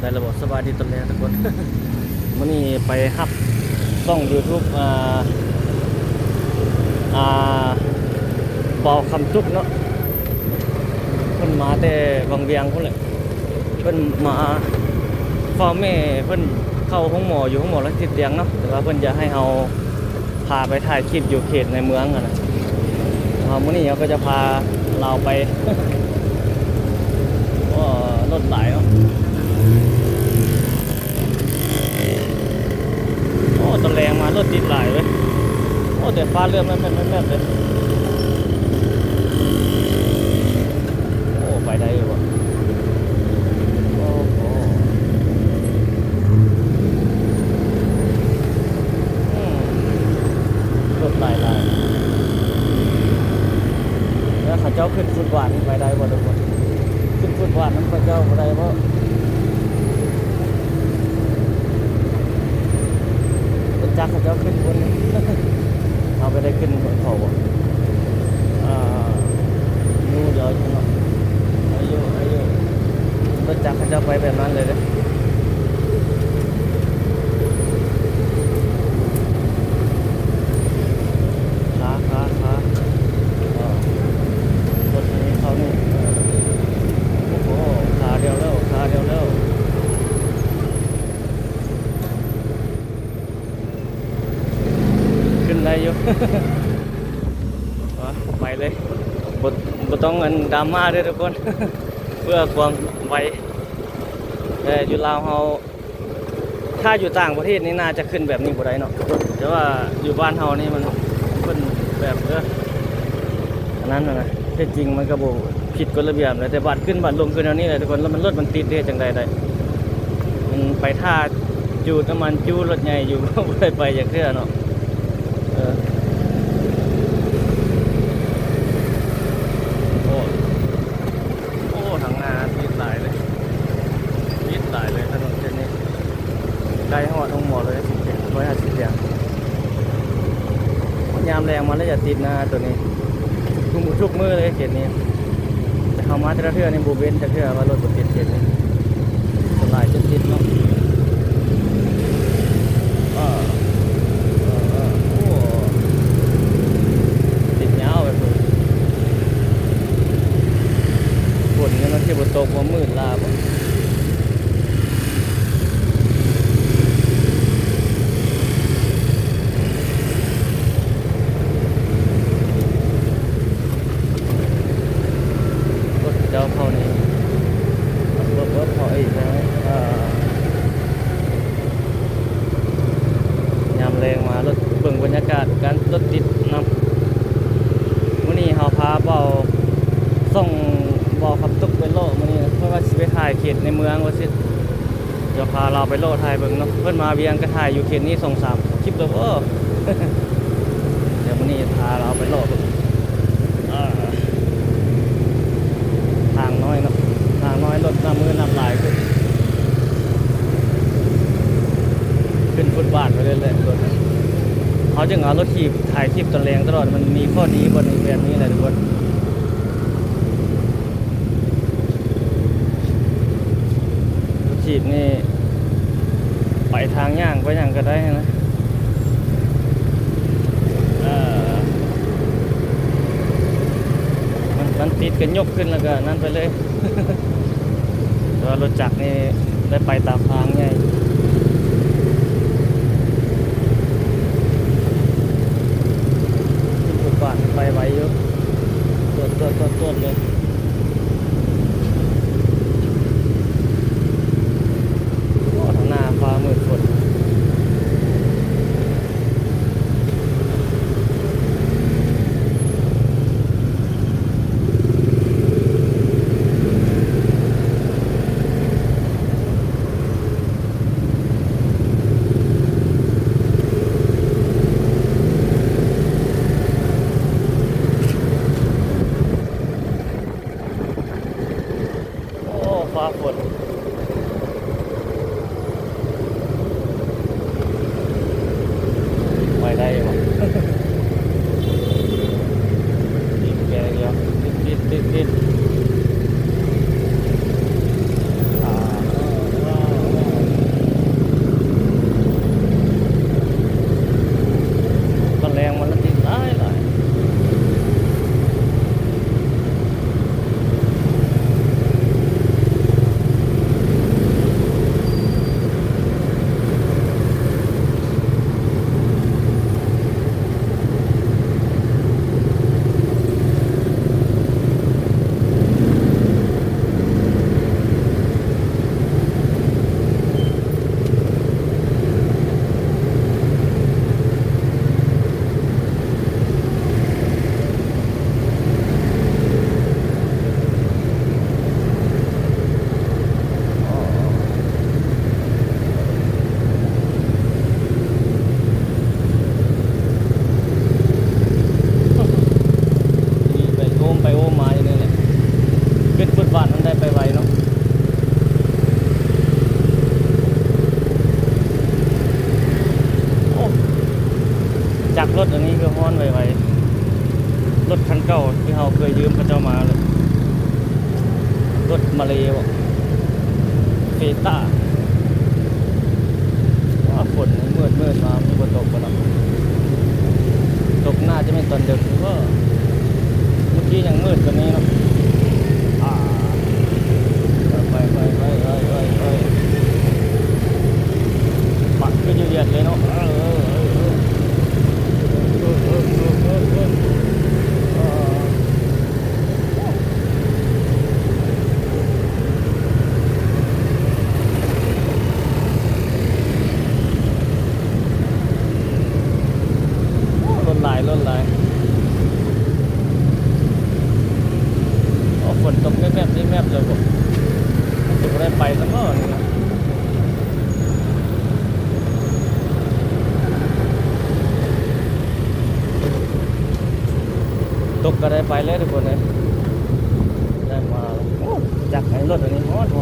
ໄດ້ແລ້ວບໍ່? ສະບາຍດີຕອນແລງທຸກຄົນ. ມື້ນີ້ໄປຮັບຊ່ອງຢູທູບ ອ່າ ອ່າ ບ່າວຄຳຈຸກເນາະ, ເພິ່ນມາແຕ່ວັງວຽງພຸ້ນແຫຼະ. ເພິ່ນມາເຝົ້າແມ່ເພິ່ນເຂົ້າໂຮງໝໍ ຢູ່ໂຮງໝໍລັງສິດຕຽງເນາະ, ແຕ່ວ່າເພິ່ນຢາກໃຫ້ເຮົາ ພາໄປຖ່າຍຄລິບຢູ່ເຂດໃນເມືອງຫັ້ນນະ. ເຮົາ ມື້ນີ້ເຮົາກໍຈະພາລາວໄປ. ໂອ້ ລົດຫຼາຍເນາະ. ໂອ້ ຕອນແລງມາລົດຕິດຫຼາຍເວີຍ. ໂອ້ ແຕ່ຟ້າເຫຼື້ອມແມ່ນໆເລີຍ. ໂອ້ ໄປໄດ້ຢູ່ບໍ່? ໂອ້ໂຫ ອືມ ລົດຫຼາຍໆ. ແລ້ວເຂົາເຈົ້າຂຶ້ນຟຸດບາດໄປໄດ້ບໍ່ທຸກຄົນ? ຂຶ້ນຟຸດບາດນຳເຂົາເຈົ້າບໍ່ໄດ້ບໍ່? ລົດຈັກເຂົາເຈົ້າຂຶ້ນພຸ້ນ ເຮົາກໍໄດ້ຂຶ້ນເຂົາບໍ່? ອ່າ ຢູ່ດອຍເນາະ. ອາຍຸ ອາຍຸ ລົດຈັກເຂົາເຈົ້າໄປແບບນັ້ນເລີຍເດ້. ຂາ ຂາ ຂາ ເອີ ລົດນີ້ເຂົ້ານີ້ ເອີ ໂອ້ໂຫ ຂາດຽວແລ້ວ ຂາດຽວແລ້ວ. ຂຶ້ນໄດ້ຢູ່ ໄປເລີຍ ບໍ່ ບໍ່ຕ້ອງອັນດຣາມາເດີ້ທຸກຄົນ ເພື່ອຄວາມໄວ. ແຕ່ຢູ່ລາວເຮົາ ຖ້າຢູ່ຕ່າງປະເທດນີ້ໜ້າຈະຂຶ້ນແບບນີ້ບໍ່ໄດ້ເນາະ, ແຕ່ວ່າຢູ່ບ້ານເຮົານີ້ມັນ ເພິ່ນແບບ ເອີ ອັນນັ້ນນະ ແທ້ຈິງມັນກໍບໍ່ຜິດກົດລະບຽບແຫຼະ, ແຕ່ບາດຂຶ້ນບາດລົງຄືແນວນີ້ແຫຼະທຸກຄົນ. ແລ້ວມັນ ລົດມັນຕິດເດ້ ເຮັດຈັ່ງໃດໄດ້? ມັນໄປຖ້າຈູດນ້ຳມັນຈູ່ລົດໃຫຍ່ຢູ່ ບໍ່ໄດ້ໄປຈັກເທື່ອເນາະ. ເອີ ໂອ້ ໂອ້ ທາງໜ້າຕິດຫຼາຍເລີຍ ຕິດຫຼາຍເລີຍຖະໜົນເສັ້ນນີ້. ໃກ້ຮອດໂຮງໝໍແລ້ວ ສິບເຈັດ ຮ້ອຍຫ້າສິບຕຽງ. ຍາມແລງມາແລ້ວຢ່າຕິດນະໂຕນີ້ ທຸກມື້ເລີຍເຂດນີ້. ແຕ່ເຮົາມາແຕ່ລະເທື່ອນີ້ບໍ່ເວັ້ນຈັກເທື່ອວ່າລົດບໍ່ຕິດເຂດນີ້. ສ່ວນຫຼາຍຈະຕິດເນາະ. ເອີ ເອີ ເອີ ໂອ້ ຕິດຍາວໄປພຸ້ນ. ຝົນຍັງຊິບໍ່ຕົກບໍ່ ມືດລາບໍ? ລົດເຂົາເຈົ້າເຂົ້ານີ້ ລົດ ລົດເຂົາອີກແລ້ວ. ເອີ ຍາມແລງມາລົດ ເບິ່ງບັນຍາກາດການລົດຕິດນຳ. ມື້ນີ້ເຮົາພາບ່າວ ຊ່ອງບ່າວຄຳຕຸກໄປເລາະມື້ນີ້ ເພາະວ່າຊິໄປຖ່າຍເຂດໃນເມືອງວ່າຊັ້ນ. ຈະພາລາວໄປເລາະຖ່າຍເບິ່ງເນາະ. ເພິ່ນມາວຽງກໍຖ່າຍຢູ່ເຂດນີ້ສອງສາມຄລິບແລ້ວບໍ? ດຽວມື້ນີ້ພາລາວໄປເລາະເບິ່ງ. ເອີ ທາງນ້ອຍເນາະ ທາງນ້ອຍ ລົດນັບມື້ນັບຫຼາຍຂຶ້ນ. ຂຶ້ນຟຸດບາດໄປເລື້ອຍໆ ລົດ. ເຮົາຈຶ່ງເອົາລົດຖີບຖ່າຍຄລິບຕອນແລງຕະຫຼອດ. ມັນມີຂໍ້ດີບ່ອນແບບນີ້ແຫຼະທຸກຄົນ. ລົດຖີບນີ້ໄປທາງຍ່າງໄປຫຍັງກໍໄດ້ນະ. ເອີ ມັນ ມັນຕິດກໍຍົກຂຶ້ນແລ້ວກໍນັ້ນໄປເລີຍ. ແຕ່ວ່າລົດຈັກນີ້ໄດ້ໄປຕາມທາງໃຫຍ່. ຂຶ້ນຟຸດບາດໄປໄວຢູ່ ຈວດໆໆໆເລີຍ. ໂອ້ ທາງໜ້າຟ້າມືດຝົນ. ໂ ລົດຄັນເກົ່າທີ່ເຮົາເຄີຍຢືມເຂົາເຈົ້າມາເລີຍ ລົດມາເລບໍ ເຟຕ້າ. ວ້າ ຝົນມືດໆມາ ມັນບໍ່ຕົກບໍ່ເນາະ? ຕົກໜ້າຈະແມ່ນຕອນເດິກເນາະ ເມື່ອກີ້ຍັງມືດກວ່ານີ້ເນາະ. ອາ ໄປໆໆໆໆ ປະຄືຢູ່ຫວຽດເລີຍເນາະ. ເອີ ເອີ ເອີ ເອີ ເອີ ເອີ ເອີ ເອີ ເອີ ເອີ. ໂອ້ ລົດຫຼາຍ ລົດຫຼາຍ. ໂອ້ ຝົນຕົກແມບໆແມບໆເລີຍ ບໍ່ ຊິບໍ່ໄດ້ໄປຊັ້ນບໍນີ້ນະ? ຕົກກໍໄດ້ໄປແລ້ວທຸກຄົນເອີຍ ໄດ້ມາ. ໂອ້ ຈັກໃຫ້ລົດອັນນີ້ຮ້ອນໆ. ໂອ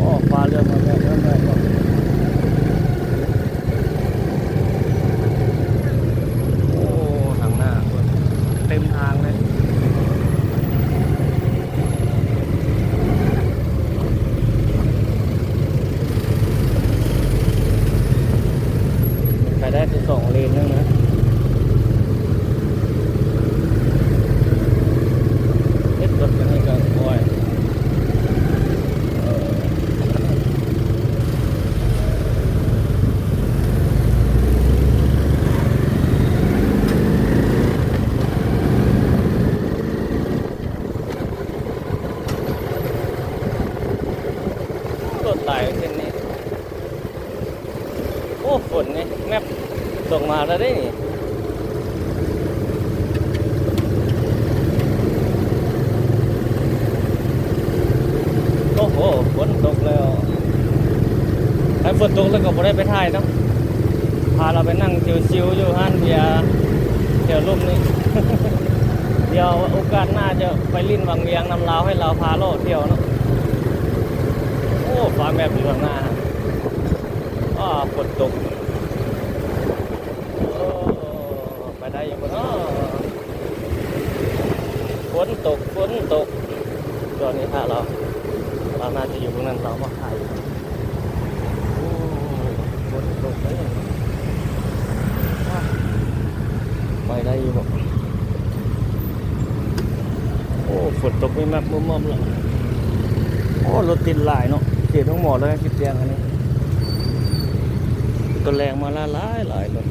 ້ ຟ້າເຫຼືອງມາແລ້ວ ເຫຼືອງມາແລ້ວ. ໂອ້ ທາງໜ້າເພິ່ນເຕັມທາງເລີຍ ໄປໄດ້ແຕ່ສອງເລນໜຶ່ງນະ. ເຮັດລົດອັນນີ້ກໍ ໂອ້ຍ ເອີ ລົດຫຼາຍເສັ້ນນີ້. ໂອ້ ຝົນນີ້ ແມັບຕົກມາແລ້ວເດ້ນີ້. ໂອ້ໂຫ ຝົນຕົກແລ້ວ ຄັນຝົນຕົກແລ້ວກໍບໍ່ໄດ້ໄປຖ່າຍເນາະ ພາລາວໄປນັ່ງຊິວໆຢູ່ຮ້ານເບຍແຖວລຸ່ມນີ້. ດຽວໂອກາດໜ້າຈະໄປຫຼິ້ນວັງວຽງນຳລາວ ໃຫ້ລາວພາເລາະທ່ຽວເນາະ. ໂອ້ ຟ້າແມັບຢູ່ຂ້າງໜ້າ. ອ້າ ຝົນຕົກ. ໂອ້ ໄປໄດ້ຢູ່ບໍ່ເນາະ? ຝົນຕົກ ຝົນຕົກ. ຕອນນີ້ຖ້າລາວ ລາວໜ້າຈະຢູ່ເບື້ອງນັ້ນ ລາວມາຖ່າຍຢູ່. ໂອ້ ຝົນຕົກເດ້. ໄປໄດ້ຢູ່ບໍ່? ໂອ້ ຝົນຕົກມີແມັບມອບໆແລ້ວ. ໂອ້ ລົດຕິດຫຼາຍເນາະ ເຂດໂຮງໝໍ ຮ້ອຍຫ້າສິບຕຽງອັນນີ້ ຕອນແລງມາຫຼາຍໆ ຫຼາຍລົດ.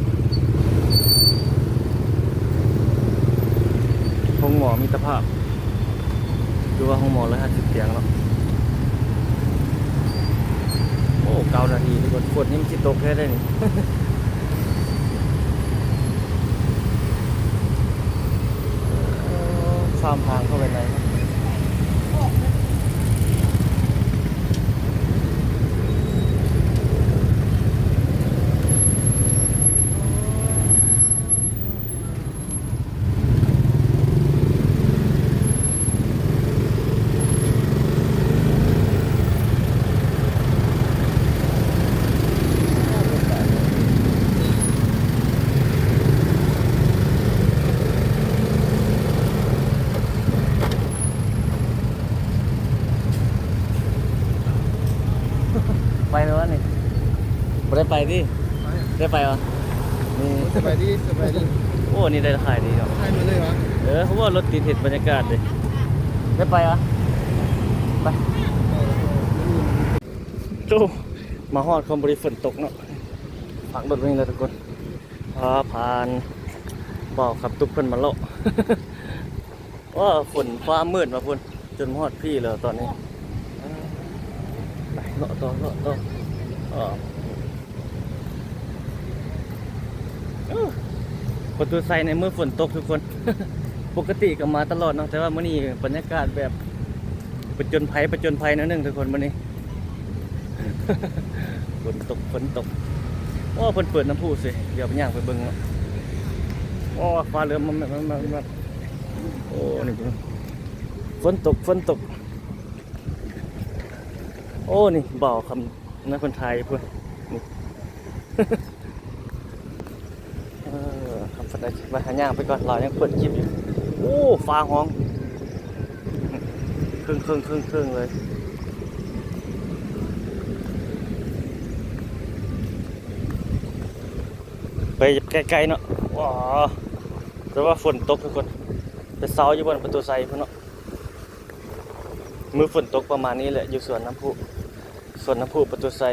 ໂຮງໝໍມິດຕະພາບ ຫຼືວ່າໂຮງໝໍ ຮ້ອຍຫ້າສິບຕຽງເນາະ. ໂອ້ ເກົ້ານາທີທຸກຄົນ ຝົນຍັງຊິຕົກແທ້ເດ້ນີ້. ເອີ ຂ້າມທາງເຂົ້າໄປໃນ. ໄປແລ້ວວະນີ້? ບໍ່ໄດ້ໄປຕິ? ໄປ ໄດ້ໄປວະ? ນີ້ ສະບາຍດີ ສະບາຍດີ. ໂອ້ ນີ້ໄດ້ຂາຍດີເນາະ ຂາຍມາເລີຍວະ. ເອີ ເພາະວ່າລົດຕິດ ເຫັນບັນຍາກາດເດ້. ໄດ້ໄປວະ? ໄປ ໄປແລ້ວ. ໂອ້ ມາຮອດຄອມບໍດີຝົນຕົກເນາະ ພັກລົດໄວ້ນີ້ແຫຼະທຸກຄົນ. ພາຜ່ານ ບ່າວຂັບຕຸກເພິ່ນມາເລາະ. ໂອ້ ຝົນຟ້າມືດມາພຸ້ນ ຈົນມາຮອດພີ້ແລ້ວຕອນນີ້. ໄປເລາະຕໍ່ ເລາະຕໍ່. ປະຕູໄຊໃນມື້ຝົນຕົກທຸກຄົນ ປົກກະຕິກໍມາຕະຫຼອດເນາະ ແຕ່ວ່າມື້ນີ້ບັນຍາກາດແບບປະຈົນໄພ ປະຈົນໄພແນວໜຶ່ງທຸກຄົນມື້ນີ້. ຝົນຕົກ ຝົນຕົກ. ໂອ້ ເພິ່ນເປີດນ້ຳພຸຊິ ດຽວໄປຍ່າງໄປເບິ່ງເນາະ. ໂອ້ ຟ້າເຫຼື້ອມແມບໆ ໂອ້ ນີ້ ຝົນຕົກ ຝົນຕົກ. ໂອ້ ນີ້ ບ່າວຄຳ ນັ້ນເພິ່ນຖ່າຍຢູ່ພຸ້ນ ນີ້ ເອີ ເພິ່ນໄດ້ ວ່າຫາຍ່າງໄປກ່ອນ ລາວຍັງເປີດຄລິບຢູ່. ໂອ້ ຟ້າຮ້ອງ ເຄິ່ງໆໆໆ ເລີຍ ໄປໄກໆ ເນາະ. ວ້າ ແຕ່ວ່າຝົນຕົກທຸກຄົນ ໄປເຊົາຢູ່ບ່ອນປະຕູໄຊພຸ້ນເນາະ. ມື້ຝົນຕົກປະມານນີ້ແຫຼະ ຢູ່ສວນນ້ຳພຸ ສວນນ້ຳພຸປະຕູໄຊ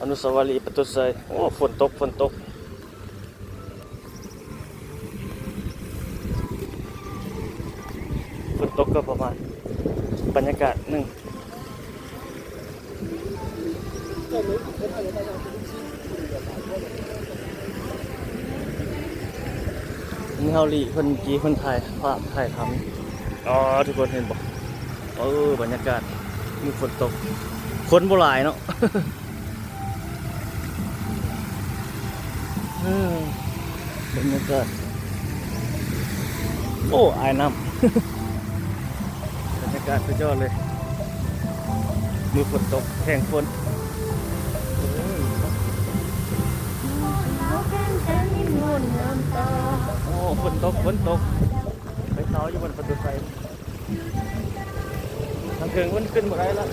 ອະນຸສາວະລີປະຕູໄຊ. ໂອ້ ຝົນຕົກ ຝົນຕົກ ຝົນຕົກກໍປະມານ ບັນຍາກາດໜຶ່ງ. ນີ້ເຮົາຫຼີເພິ່ນ ກີ້ເພິ່ນຖ່າຍພາບ ຖ່າຍທຳ. ອໍ ທຸກຄົນເຫັນບໍ່? ເອີ ບັນຍາກາດມື້ຝົນຕົກ ຄົນບໍ່ຫຼາຍເນາະ. ເອີ ບັນຍາກາດ ໂອ້ ອາຍນ້ຳ. ບັນຍາກາດສຸດຍອດເລີຍ ມື້ຝົນຕົກ ແຮງຝົນ. ໂອ້ ຝົນຕົກ ຝົນຕົກ ໄປເຊົາຢູ່ບ່ອນປະຕູໄຊ. ທາງເທິງມັນຂຶ້ນບໍ່ໄດ້ລະ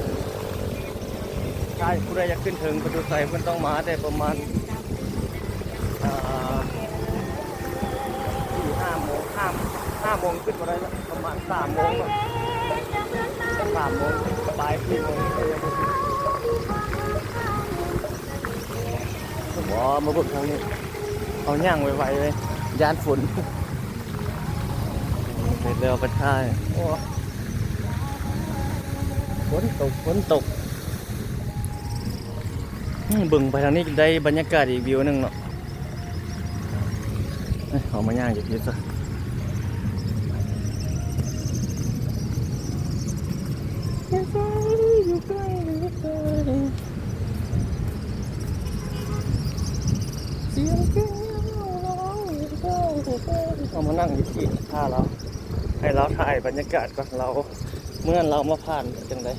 ຖ້າຜູ້ໃດຢາກຂຶ້ນເທິງປະຕູໄຊ ເພິ່ນຕ້ອງມາແຕ່ປະມານ ອ່າ ສີ່ຫ້າໂມງ ຫ້າ ຫ້າໂມງຂຶ້ນບໍ່ໄດ້ລະ ປະມານສາມໂມງເນາະ ສາມໂມງ ປາຍສີ່ໂມງ. ວ້າ ມາເບິ່ງທາງນີ້ ເຮົາຍ່າງໄວໆ ເລີຍ ຢ້ານຝົນ. ເຮັດແລ້ວໄປຖ່າຍ ໂອ້ ຝົນຕົກ ຝົນຕົກ. ອືມ ເບິ່ງໄປທາງນີ້ໄດ້ບັນຍາກາດອີກວິວໜຶ່ງເນາະ. ເອີ ເຮົາມາຍ່າງຢູ່ພີ້ຊະ ຢູ່ໃກ້ ຢູ່ໃກ້ ສຽງເພງເຮົາຮ້ອງຢູ່ໃກ້ ເຮົາມານັ່ງຢູ່ທີ່ທ່າລາວ ໃຫ້ລາວຖ່າຍບັນຍາກາດກ່ອນ ລາວ ເມື່ອນັ້ນລາວມາຜ່ານ ຈັ່ງໃດ.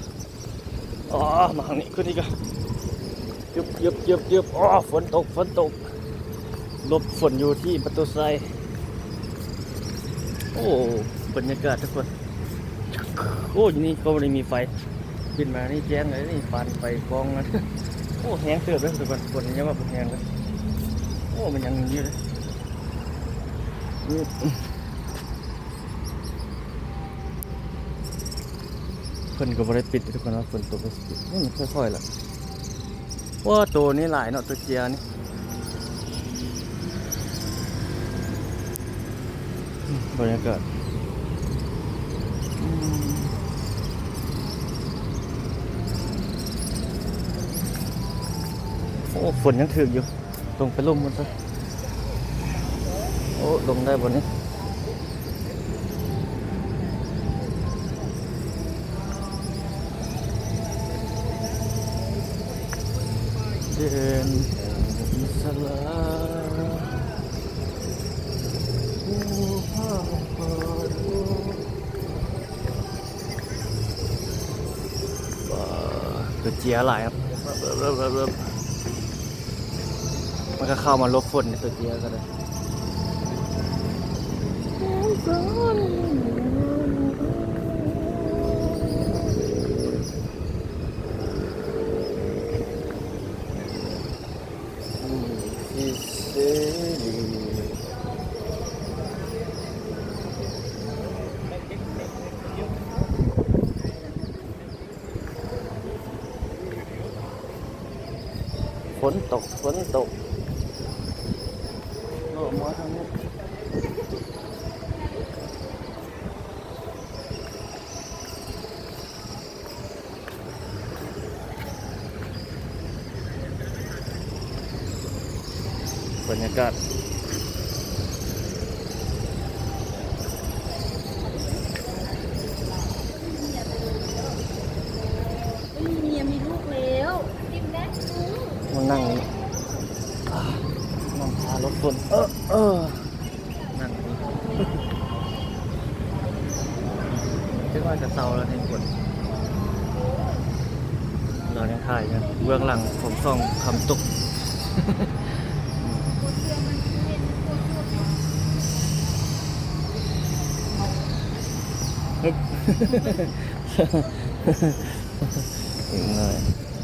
ອໍ ມາທາງນີ້ ຂຶ້ນອີກ ຍຶບໆໆໆ. ອໍ ຝົນຕົກ ຝົນຕົກ ຫຼົບຝົນຢູ່ທີ່ປະຕູໄຊ. ໂອ້ ບັນຍາກາດທຸກຄົນ ໂອ້ ຢູ່ນີ້ກໍບໍ່ໄດ້ມີໄຟ ບິນມານີ້ແຈ້ງເລີຍນີ້ ປານໄຟກ້ອງນະ. ໂອ້ ແຮງເຕີບເດີທຸກຄົນ ຝົນຍັງວ່າບໍ່ແຮງເດີ. ໂອ້ ມັນຍັງຢູ່ເດີ ອືມ. ເພິ່ນກໍບໍ່ໄດ້ປິດເດ້ທຸກຄົນເນາະ ຝົນຕົກກໍຊິປິດ. ນີ້ຄ່ອຍໆລະ ໂອ້ ໂຕນີ້ຫຼາຍເນາະ ໂຕເຈຍນີ້. ອືມ ບັນຍາກາດ ອືມ ໂອ້ ຝົນຍັງຖືກຢູ່. ລົງໄປລຸ່ມມັນຊະ. ໂອ້ ລົງໄດ້ບໍ່ນີ້? ເປັນອິດສະຫຼະ ຜູ້ພາກ ເອີ ໂຕເຈຍຫຼາຍເນາະ ມັນກໍເຂົ້າມາຫຼົບຝົນໃນໂຕເຈຍກໍໄດ້. ຝົນຕົກ ຝົນຕົກ ເນາະ ມາທາງນີ້. ບັນຍາກາດ ເມຍມີລູກແລ້ວ ມານັ່ງ ນັ່ງຖ້າຫຼົບຝົນ ເອີ ເອີ. ວ່າຈະເຊົາແລ້ວນີ້ຄົນ ລາວຍັງຖ່າຍຢູ່ເບື້ອງຫຼັງຂອງຊ່ອງຄຳຕົກ.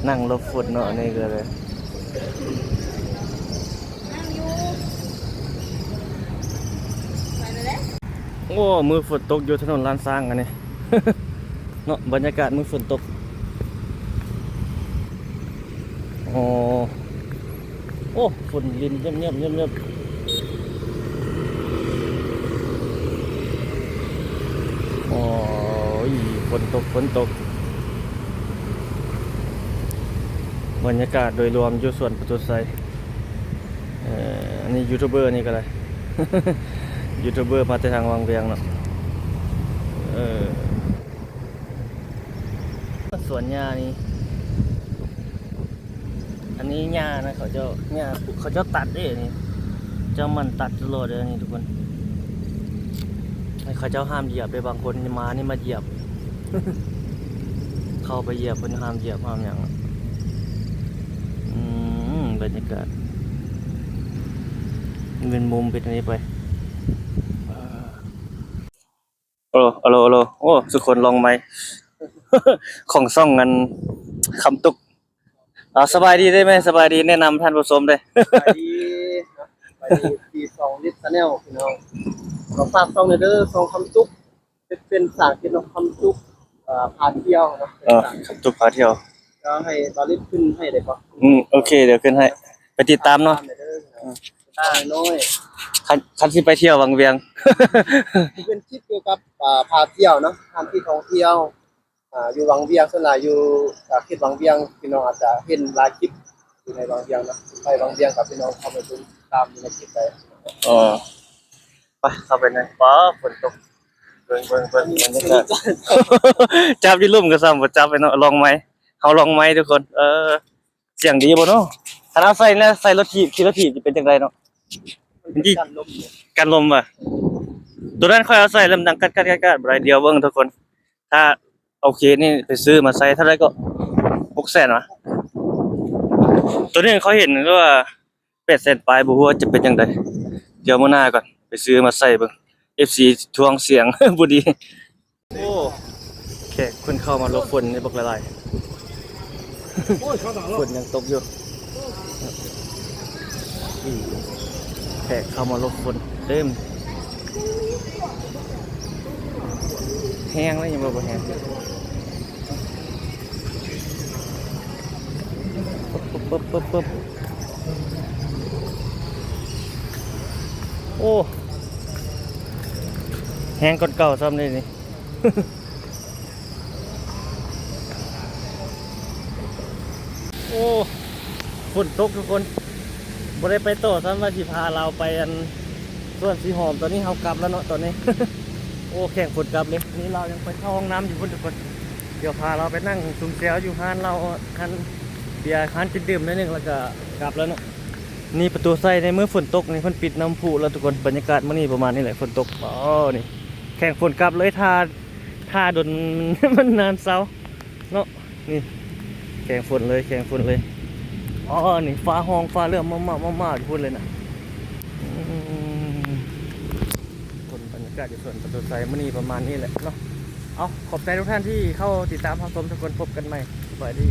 ນັ່ງຫຼົບຝົນເນາະ ອັນນີ້ກໍເລີຍ. ໂອ້ ມື້ຝົນຕົກຢູ່ຖະໜົນລ້ານຊ້າງອັນນີ້ ເນາະ ບັນຍາກາດມື້ຝົນຕົກ. ໂອ້ ໂອ້ ຝົນລິນເຫຍີບໆໆໆ. ໂອ້ຍ ຝົນຕົກ ຝົນຕົກ. ບັນຍາກາດໂດຍລວມຢູ່ສວນປະຕູໄຊ. ເອີ ອັນນີ້ຢູທູບເບີນີ້ກໍໄດ້ ຢູທູບເບີມາແຕ່ທາງວັງວຽງເນາະ. ເອີ ສວນຫຍ້ານີ້ ອັນນີ້ຫຍ້ານະ ເຂົາເຈົ້າ ຫຍ້າ ເຂົາເຈົ້າຕັດເດ້ນີ້ ເຈົ້າໝັ່ນຕັດຕະຫຼອດເດ້ນີ້ທຸກຄົນ. ໃຫ້ເຂົາເຈົ້າຫ້າມຢຽບເດ້ ບາງຄົນມານີ້ມາຢຽບ ເຂົ້າໄປຢຽບ ເພິ່ນຫ້າມຢຽບຫ້າມຫຍັງ. ອືມ ບັນຍາກາດ ເປັນມຸມເປັນອັນນີ້ໄປ. ໂອໂລ ໂອໂລ ໂອໂລ ໂອ້ ທຸກຄົນ ລອງໄມຂອງຊ່ອງອັນຄຳຕຸກ. ເອົາ ສະບາຍດີເດ້ແມ່ ສະບາຍດີ ແນະນຳທ່ານຜູ້ຊົມເດ້. ສະບາຍດີເນາະ ສະບາຍດີ ທີ່ຊ່ອງລິດຊາແນລພີ່ນ້ອງ ກໍຝາກຊ່ອງແດ່ເດີ ຊ່ອງຄຳຕຸກ ເປັນ ເປັນພາສາອັງກິດເນາະ ຄຳຕຸກ ເອີ ພາທ່ຽວເນາະ. ເອີ ຄຳຕຸກພາທ່ຽວ ກໍໃຫ້ບາລິດຂຶ້ນໃຫ້ໄດ້ບໍ່? ອືມ ໂອເຄ ດຽວຂຶ້ນໃຫ້ ໄປຕິດຕາມເນາະ ຕາມໄດ້ເດີ ອືມ ຕາມນ້ອຍ ຄັນ ຄັນຊິໄປທ່ຽວວັງວຽງ ເປັນຄລິບກ່ຽວກັບ ອ່າ ພາທ່ຽວເນາະ ສະຖານທີ່ທ່ອງທ່ຽວ ອ່າ ຢູ່ວັງວຽງ ສ່ວນຫຼາຍຢູ່ ອ່າ ເຂດວັງວຽງ ພີ່ນ້ອງອາດຈະເຫັນຫຼາຍຄລິບຢູ່ໃນວັງວຽງເນາະ. ໄປວັງວຽງກໍພີ່ນ້ອງເຂົ້າໄປເບິ່ງຕາມຢູ່ໃນຄລິບໄດ້. ເອີ ໄປ ເຂົ້າໄປໃນ ປ້າ ຝົນຕົກ ເບິ່ງ ເບິ່ງ ເບິ່ງ ບັນຍາກາດ ຈັບຢູ່ລຸ່ມກໍຊ້ຳບໍ່ຈັບເນາະ. ລອງໄມ ເຮົາລອງໄມທຸກຄົນ ເອີ ສຽງດີບໍ່ເນາະ? ຄັນເອົາໃສ່ນະ ໃສ່ລົດຖີບ ຂີ່ລົດຖີບຊິເປັນຈັ່ງໃດເນາະ? ມັນຊິ ກັນລົມ ກັນລົມຫວາ? ໂຕນັ້ນຂ້ອຍເອົາໃສ່ແລ້ວມັນດັງກັດໆໆ ບໍ່ໄດ້. ດຽວເບິ່ງທຸກຄົນ ຖ້າໂອເຄນີ້ໄປຊື້ມາໃສ່ເທົ່າໃດກໍ ຫົກແສນຫວາ? ໂຕນີ້ຂ້ອຍເຫັນວ່າແປດແສນປາຍ ບໍ່ຮູ້ວ່າຈະເປັນຈັ່ງໃດ. ດຽວມື້ໜ້າກ່ອນ ໄປຊື້ມາໃສ່ເບິ່ງ ເອັຟຊີ ທວງສຽງ ບໍ່ດີ. ໂອ້ ແຂກເພິ່ນເຂົ້າມາຫຼົບຝົນນີ້ບັກຫຼາຍໆ ໂອ້ຍ ຝົນຍັງຕົກຢູ່. ອືມ ແຂກເຂົ້າມາຫຼົບຝົນເຕັມ ແຮງເລີຍ ຍັງວ່າບໍ່ແຮງ. ປຶບ ປຶບ ປຶບ ປຶບ ໂອ້ ແຮງກວ່າເກົ່າຊ້ຳເດນີ້. ໂອ້ ຝົນຕົກທຸກຄົນ ບໍ່ໄດ້ໄປຕໍ່ຊ້ຳ ວ່າຊິພາລາວໄປອັນສວນສີຫອມ. ຕອນນີ້ເຮົາກັບແລ້ວເນາະ ຕອນນີ້ ໂອ້ ແຂ່ງຝົນກັບເລີຍ. ນີ້ລາວຍັງໄປເຂົ້າຫ້ອງນ້ຳຢູ່ພຸ້ນທຸກຄົນ. ດຽວພາລາວໄປນັ່ງຊຸມແຊວຢູ່ຮ້ານເຫຼົ້າ ຮ້ານເບຍ ຮ້ານກິນດື່ມໜ້ອຍໜຶ່ງ ແລ້ວກໍກັບແລ້ວເນາະ. ນີ້ປະຕູໄຊໃນມື້ຝົນຕົກນີ້ ເພິ່ນປິດນ້ຳພຸແລ້ວທຸກຄົນ. ບັນຍາກາດມື້ນີ້ປະມານນີ້ແຫຼະ ຝົນຕົກ. ອໍ ນີ້ແຂ່ງຝົນກັບເລີຍ ຖ້າ ຖ້າດົນ ມັນນານເຊົາເນາະ. ນີ້ແຂ່ງຝົນເລີຍ ແຂ່ງຝົນເລີຍ. ອໍ ນີ້ຟ້າຮ້ອງຟ້າເຫຼື້ອມມາໆໆໆຢູ່ພຸ້ນເລີຍນະ. ອືມ ຄົນ ບັນຍາກາດຢູ່ສວນປະຕູໄຊມື້ນີ້ປະມານນີ້ແຫຼະເນາະ. ເອົາ ຂອບໃຈທຸກທ່ານທີ່ເຂົ້າຕິດຕາມຮັບຊົມທຸກຄົນ. ພົບກັນໃໝ່ ສະບາຍດີ.